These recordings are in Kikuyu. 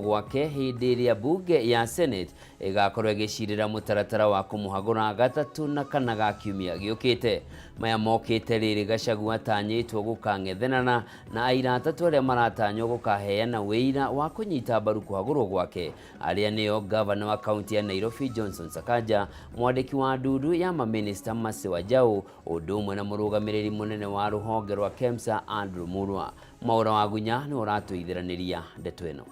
gwake hĩndĩ ĩrĩa mbunge ya Senate ĩgakorwo ĩgĩcirĩra mũtaratara wa kũmũhagũra gatatũ na kana ga kiumia gĩũkĩte. Maya mokĩte rĩrĩ Gachagua atanyĩtwo gũkang'ethanĩra na aira atatũ arĩa maratanywo gũkaheana wĩira wa kũnyita mbaru kũhagũrwo gwake, arĩa nĩo ngavana wa kaunti ya Nairobi Johnson Sakaja, mwandĩki wa ndundu ya mamĩnĩsta Mercy Wanjaũ, ũndũ ũmwe na mũrũgamĩrĩri mũnene wa rũhonge rwa KEMSA Andrew Mulwa. Mwaũra wa Gunya nĩwe ũratũithĩranĩria ndeto ĩno.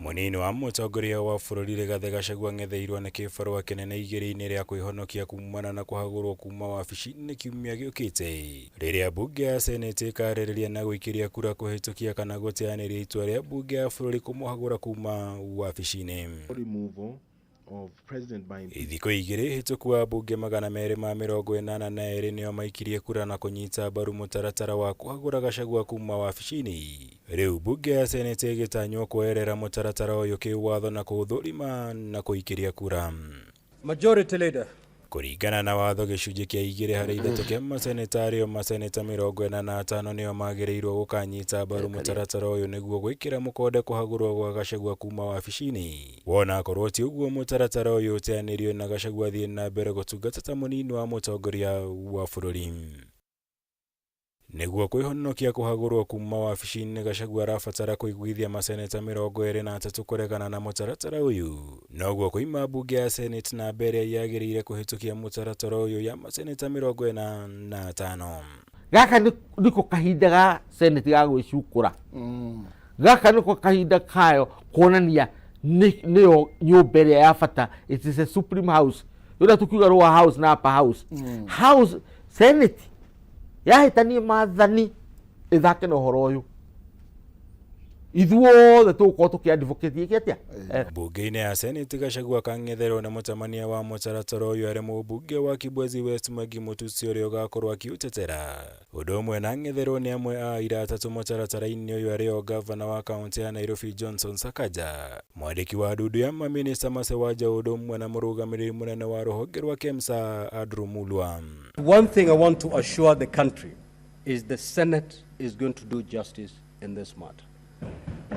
Mũnini wa mũtongoria wa bũrũri Rigathĩ Gachagua ang'etheirwo nĩ kĩbarũa kĩnene igĩrĩ-inĩ rĩa kwĩhonokia kumana na kũhagũrwo kuma wabici-inĩ kiumia gĩũkĩte rĩrĩa mbunge ya Senate ĩkarĩrĩria na gũikĩria kura kũhĩtũkia kana gũteanĩria itua rĩa mbunge ya bũrũri kũmũhagũra kuma wabici-inĩ. Removal of president by Thikũ 2 hĩtũku ambunge 282 nĩo maikirie kura na kũnyita mbaru mũtaratara wa kũhagũra Gachagua kuma wabici-inĩ. Rĩu mbunge ya Senate ĩgĩtanywo kuoerera mũtaratara ũyũ kĩwatho na kũũthũrima na kũikĩria kura. Majority Leader. Kũringana na watho gĩcunjĩ kĩa 2 harĩ 3 kĩa maseneta, arĩo maseneta 45, nĩo magĩrĩirwo gũkanyita mbaru mũtaratara ũyũ nĩguo gwĩkĩra mũkonde kũhagũrwo gwa Gachagua kuma wabici-inĩ. Wona akorwo ti ũguo, mũtaratara ũyũ ũteanĩrio na Gachagua athiĩ na mbere gũtungata ta mũnini wa mũtongoria wa bũrũri. Nĩguo kwĩhonokia kũhagũrwo kuma wabici-inĩ, Gachagua arabatara kũiguithia maseneta 23 kũregana na mũtaratara ũyũ. Noguo kũima mbunge ya Senate namba ĩrĩa yagĩrĩire kũhĩtũkia mũtaratara ũyũ ya maseneta 45. Gaka nĩko kahinda ga Senate ga gwĩcukũra. Gaka nĩko kahinda kayo kuonania nĩyo nyũmba ĩrĩa ya bata. It is a supreme house, ũrĩa tũkiuga lower house na upper house. House Senate yahĩtanie maathani ĩthake na ũhoro ũyũ, ithuothe tũgũkorwo tũkĩ advocate ĩke atĩa? Mbunge-inĩ ya Senate, Gachagua akang'etherwo nĩ mũtamania wa mũtaratara ũyũ arĩ mũmbunge wa Kibwezi West Mwangi Mutusi, ũrĩa ũgakorwo akiũtetera. Ũndũ ũmwe na ang'etherwo nĩ amwe a aira atatũ mũtaratara-inĩ ũyũ, arĩo ngavana wa kaunti ya Nairobi Johnson Sakaja, mwandĩki wa ndundu ya mamĩnĩsta Mercy Wanjaũ, ũndũ ũmwe na mũrũgamĩrĩri mũnene wa rũhonge rwa KEMSA Andrew Mulwa. One thing I want to assure the country is the Senate is going to do justice in this matter.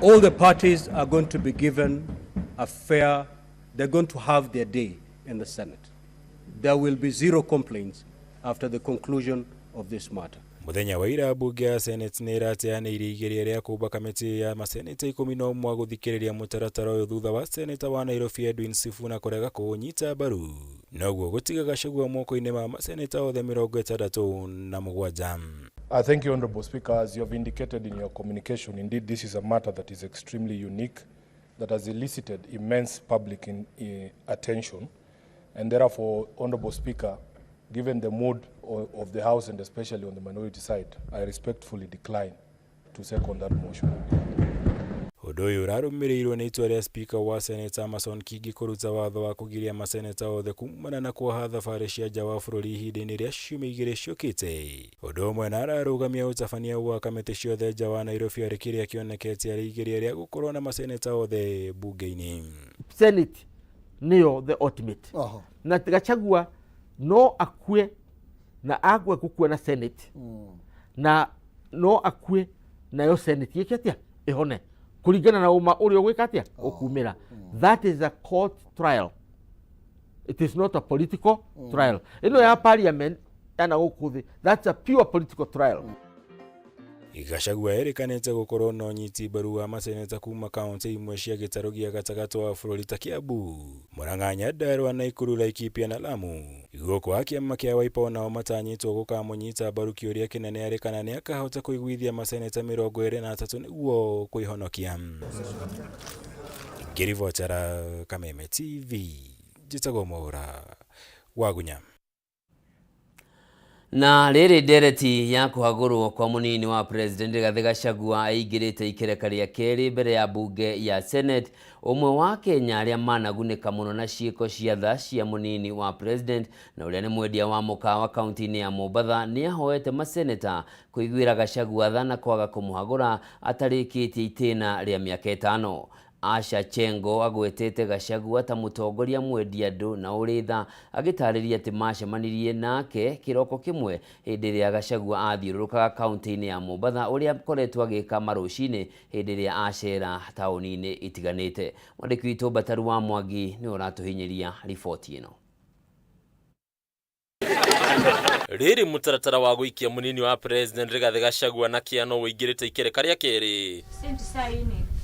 All the parties are going to be given a fair, they're going to have their day in the Senate. There will be zero complaints after the conclusion of this matter. Mũthenya wa ira, mbunge ya Senate nĩ ĩrateanĩirie igeria rĩa kũmba kamĩtĩ ya maseneta 11 gũthikĩrĩria mũtaratara ũyũ, thutha wa seneta wa Nairobi Edwin Sifuna kũrega kũũnyita mbaru. Noguo gũtiga Gachagua moko-inĩ ma maseneta othe 67. Thank you, Honorable Speaker. As you have indicated in your communication, indeed, this is a matter that is extremely unique, that has elicited immense public attention. And therefore, Honorable Speaker, given the mood of the House and especially on the minority side, I respectfully decline to second that motion. Ũndũ ũyũ ũrarũmĩrĩirwo nĩ itua rĩa Speaker wa Senate Amason Kingi kũruta watho wa kũgiria maseneta othe kumana na kuoha thabarĩ cia nja wa bũrũri ihinda-inĩ rĩa ciumia 2 ciũkĩte. Ũndũ ũmwe na ararũgamia ũtabania wa kamĩtĩ ciothe nja wa Nairobi, arĩ kĩrĩa kĩonekete arĩ igeria rĩa gũkorwo na maseneta othe mbunge-inĩ. Senate nĩyo the ultimate. Na Gachagua no akue na akue gũkua na Senate, na no akue nayo Senate ĩke atĩa? Ĩhone kũringana na ũma ũrĩa ũgwĩka atĩa ũkumĩra. That is a court trial, it is not a political trial. Ĩno ya parliament yana gũkũ thĩ, that's a pure political trial. Gachagua erĩkanĩte gũkorwo na ũnyiti mbaru wa maseneta kuma kaunti imwe cia gĩtarũ gĩa gatagatĩ wa bũrũri ta Kiambu, Murang'a, Nyandarua, Nakuru, Laikipia na Lamu. Gũkũ a kĩama kĩa Wiper onao matanyĩtwo gũkamũnyita mbaru, kĩũria kĩnene arĩ kana nĩ akahota kũiguithia maseneta 23 nĩguo kwĩhonokia. Ngĩribotera Kameme TV, njĩtagwo Mwaũra Wagunya. Na rĩrĩ ndereti ya kũhagũrwo kwa mũnini wa President Rigathĩ Gachagua aingĩrĩte ikereka rĩa kerĩ mbere ya mbunge ya Senate, ũmwe wa Kenya arĩa managunĩka mũno na ciĩko cia tha cia mũnini wa President na ũrĩa nĩ mwendia wa mũkawa kaunti-inĩ ya Mombatha, nĩ ahoete maseneta kũiguĩra Gachagua tha na kwaga kũmũhagũra atarĩkĩtie itĩna rĩa mĩaka 5. Asha Chengo agwetete Gachagua ta mũtongoria mwendi andũ na ũrĩ tha, agĩtarĩria atĩ macemanirie nake kĩroko kĩmwe hĩndĩ ĩrĩa Gachagua athiũrũrũkaga kaunti-inĩ ya Mombatha, ũrĩa akoretwo agĩka marũcinĩ hĩndĩ ĩrĩa acera taũni-inĩ itiganĩte. Mwandĩki witũ Bataru wa Mwangi nĩwe ũratũhinyĩria riboti ĩno. Rĩrĩ mũtaratara wa gũikia mũnini wa president Rigathĩ Gachagua na kĩano ũingĩrĩte ikereka rĩa kerĩ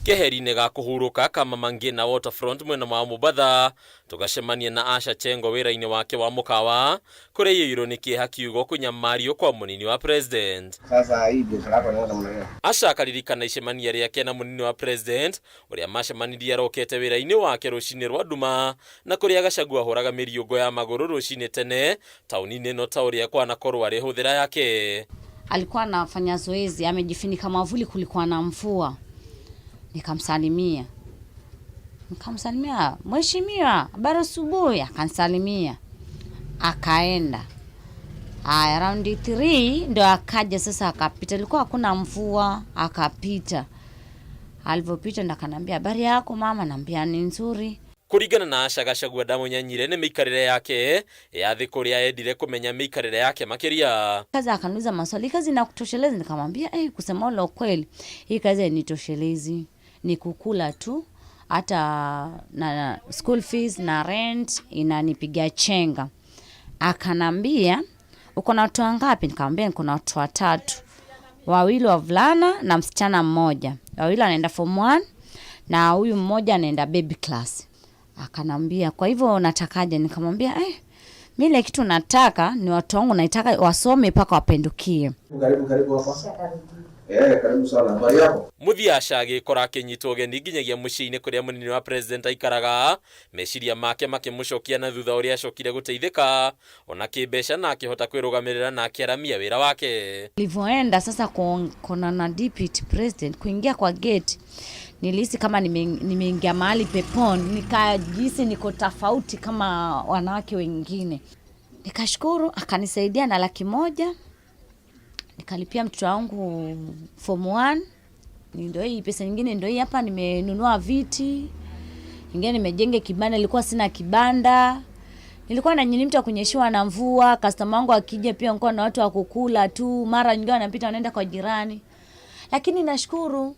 keheri-inĩ ga kũhurũka kama Mangina Waterfront mwena wa Mombatha, tũgacemania na Asha Chengo wĩra-inĩ wake wa mũkawa kũrĩa iyũirwo nĩ kĩeha kiugo kũnyamario kwa mũnini wa president. Sasa hii biashara yako inaenda namna gani? Asha akaririkana icemania rĩake na mũnini wa president ũrĩa macemanirie arokete wĩra-inĩ wake rũcinĩ rwa nduma, na kũrĩa Gachagua ahũraga mĩriũngo ya magũrũ rũcinĩ tene taũni-inĩ ĩno ta ũrĩa kwanakorwo arĩ hũthĩra yake. Alikuwa anafanya zoezi, amejifunika mwavuli, kulikuwa na mvua. Nikamsalimia, nikamsalimia, mheshimiwa, habari asubuhi. Akansalimia akaenda. Haya, round 3 ndo akaja sasa, akapita. Ilikuwa hakuna mvua, akapita. Alivyopita ndo akanambia, habari yako mama? Naambia ni nzuri. Kũringana na Asha, Gachagua ndamunyanyire nĩ mĩikarĩre yake ya thĩ kũrĩa endire kũmenya mĩikarĩre yake makĩria. Kazi akaniuliza maswali, kazi inakutosheleza? Nikamwambia kusema ule ukweli, hii kazi hainitoshelezi, ni kukula tu, hata na school fees na rent inanipiga chenga. Akanambia uko na watu wangapi? Nikamwambia niko na watu watatu, wawili wavulana na msichana mmoja. Wawili wanaenda form 1 na huyu mmoja anaenda baby class. Akanambia kwa hivyo unatakaje? Nikamwambia mimi ile kitu nataka ni watu wangu, naitaka wasome mpaka wapendukie. Karibu, karibu hapa. Karibu sana. Habari yako? Muthia Asha agĩkora akĩnyitwo ũgeni nginyagia mũciĩ-inĩ kũrĩa mũnini wa president aikaraga, meciria make makĩmũcokia na thutha ũrĩa acokire gũteithĩka ona kĩmbeca na akĩhota kwĩrũgamĩrĩra na akĩaramia wĩra wake. Nilivyoenda sasa kuonana na deputy president, kuingia kwa gate nilihisi kama nimeingia mahali peponi, nikajihisi niko tofauti kama wanawake wengine. Nikashukuru, akanisaidia na 100,000. Nikalipia mtoto wangu form 1. Ndio hii pesa nyingine ndio hii hapa, nimenunua viti. Nyingine nimejenga kibanda, nilikuwa sina kibanda. Nilikuwa na nyinyi mtu akunyeshewa na mvua, customer wangu akija pia nilikuwa na watu wa kukula tu, mara nyingine wanapita wanaenda kwa jirani. Lakini nashukuru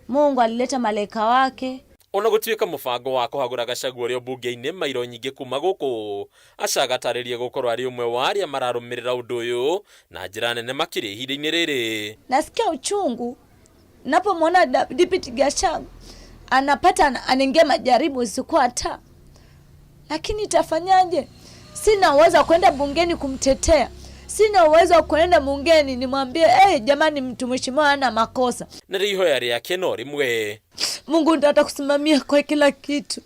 Mungu alileta malaika wake. Ona gũtuĩka mũbango wa kũhagũra Gachagua ũrĩa mbunge-inĩ mairo nyingĩ kuma gũkũ, Asha agatarĩria gũkorwo arĩ ũmwe wa arĩa mararũmĩrĩra ũndũ ũyũ na njĩra nene makĩria ihinda-inĩ rĩrĩ. Nasikia uchungu napomwona Deputy Gachagua anapata, anaingia majaribu usiku hata, lakini itafanyaje? Sina uwezo wa kwenda bungeni kumtetea, sina uwezo wa kwenda bungeni nimwambie jamani, mtu mheshimiwa hana makosa. Na rĩu ihoya rĩake no rĩmwe, Mungu ndo atakusimamia kwa kila kitu.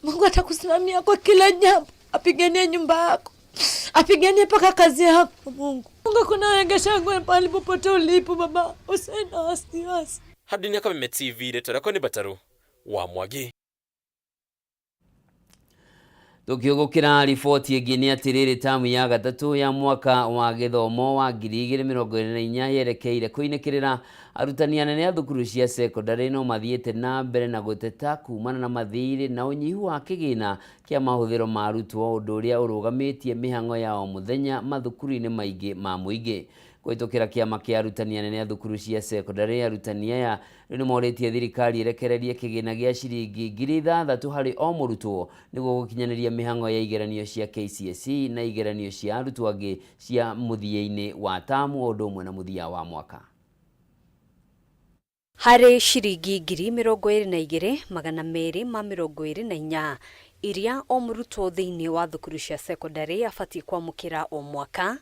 Mungu atakusimamia kwa kila jambo, apiganie nyumba yako, apiganie mpaka kazi yako. Mungu, Mungu kuna wewe Gachagua pale popote ulipo baba, usiwe na wasiwasi. Hadi ni Kameme TV, rĩtwa rĩakwa nĩ Bataru wa Mwangi. Tukiugukira riboti ĩngĩ nĩ atĩrĩrĩ, tamu ya gatatũ ya mwaka wa gĩthomo wa 2024 yerekeire kũinĩkĩrĩra. Arutani anene a thukuru cia sekondarĩ no mathiĩte na mbere na gũteta kumana na mathirĩ na ũnyihu wa kĩgĩna kĩa mahũthĩro ma arutwo, ũndũ ũrĩa ũrũgamĩtie mĩhang'o ya o mũthenya mathukuru-inĩ maingĩ ma mũingĩ. Kũhĩtũkĩra kĩama kĩa arutani anene a thukuru cia sekondarĩ, arutani aya rĩu nĩmorĩtie thirikari ĩrekererie kĩgĩna gĩa ciringi 6,000 harĩ o mũrutwo nĩguo gũkinyanĩria mĩhang'o ya igeranio cia KCSE na igeranio cia arutwo angĩ cia mũthia-inĩ wa tamu o ũndũ ũmwe na mũthia wa mwaka. Harĩ ciringi 22,224 iria o mũrutwo thĩinĩ wa thukuru cia sekondarĩ abatiĩ kwamũkĩra o mwaka,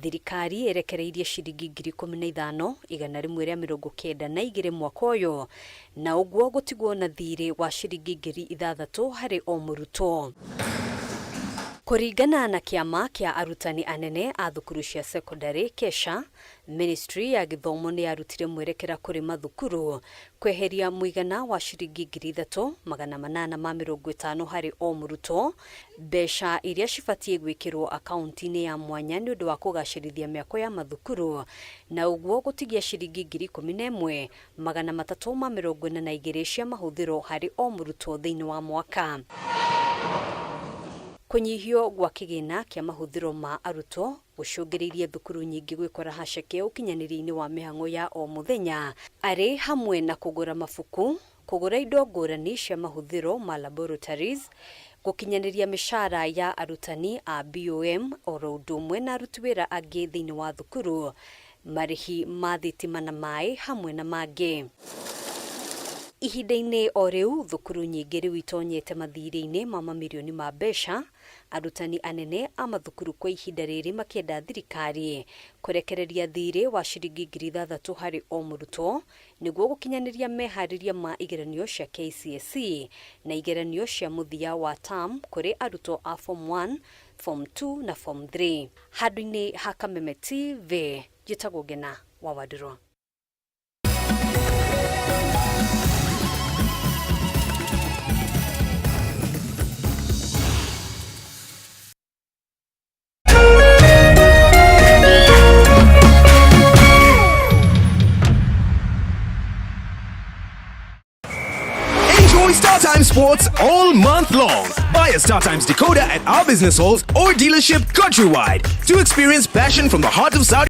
thirikari ĩrekereirie ciringi 15,192 mwaka ũyũ, na ũguo gũtigwo na thirĩ wa ciringi 6,000 harĩ o mũrutwo. Kũringana na kĩama kĩa arutani anene a thukuru cia secondary KESHA, Ministry ya gĩthomo nĩ yarutire mwerekera kũrĩ mathukuru kweheria mũigana wa ciringi 3850 harĩ o mũrutwo, mbeca iria cibatiĩ gwĩkĩrwo akaunti-inĩ ya mwanya nĩ ũndũ wa kũgacĩrithia mĩako ya mathukuru, na ũguo gũtigia ciringi 11,342 cia mahũthĩro harĩ o mũrutwo thĩinĩ wa mwaka. Kũnyihio gwa kĩgĩna kĩa mahũthĩro ma arutwo gũcũngĩrĩirie thukuru nyingĩ gwĩkora haceke ũkinyanĩria-inĩ wa mĩhang'o ya o mũthenya, arĩ hamwe na kũgũra mabuku, kũgũra indo ngũrani cia mahũthĩro ma laboratories, gũkinyanĩria mĩcara ya arutani a BOM oro ũndũ ũmwe na aruti wĩra angĩ thĩinĩ wa thukuru, marĩhi ma thitima na maĩ hamwe na mangĩ. Ihinda-inĩ o rĩu thukuru nyingĩ rĩu itonyete mathirĩ-inĩ ma mamirioni ma mbeca, arutani anene a mathukuru kwa ihinda rĩrĩ makĩenda thirikari kũrekereria thirĩ wa ciringi 6,000 harĩ o mũrutwo nĩguo gũkinyanĩria meharĩria ma igeranio cia KCSE na igeranio cia mũthia wa term kũrĩ arutwo a form 1, form 2 na form 3. Handũ-inĩ ha Kameme TV, njĩtagwo Ngena wa Wandũrũ. Enjoy StarTimes Sports all month long. Buy a StarTimes decoder at our business halls or dealership countrywide to experience passion from the heart of Saudi.